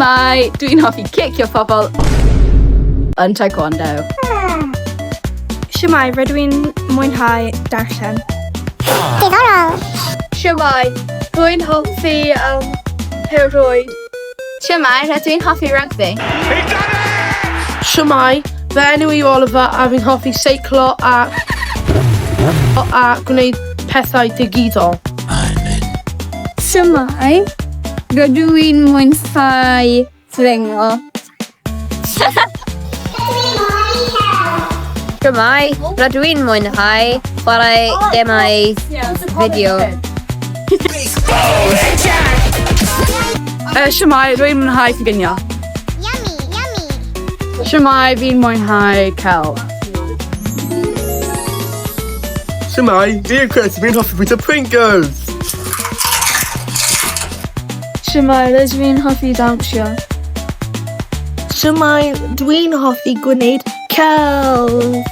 Shwmae, dwi'n hoffi cicio pobl yn taekwondo. Shwmae, rydw i'n mwynhau darllen. Diddorol! Shwmae, rwy'n hoffi um, pêl-rwyd. Shwmae, rydw i'n hoffi rygbi. Shwmae, fy enw i Oliver a fi'n hoffi seiclo a a gwneud pethau digidol. Shwmae, rydw i'n mwynhau dringo. Shwmae, rydw i'n mwynhau chwarae gemau fideo. Shwmae, rwy'n mwynhau coginio. Yummy, yummy! Shwmae, fi'n mwynhau celf. Shwmae, fi yw Chris, fi'n hoffi bwyta Pringles! Shwmae, rydw i'n hoffi dawnsio. Shwmae, dwi'n hoffi gwneud celf.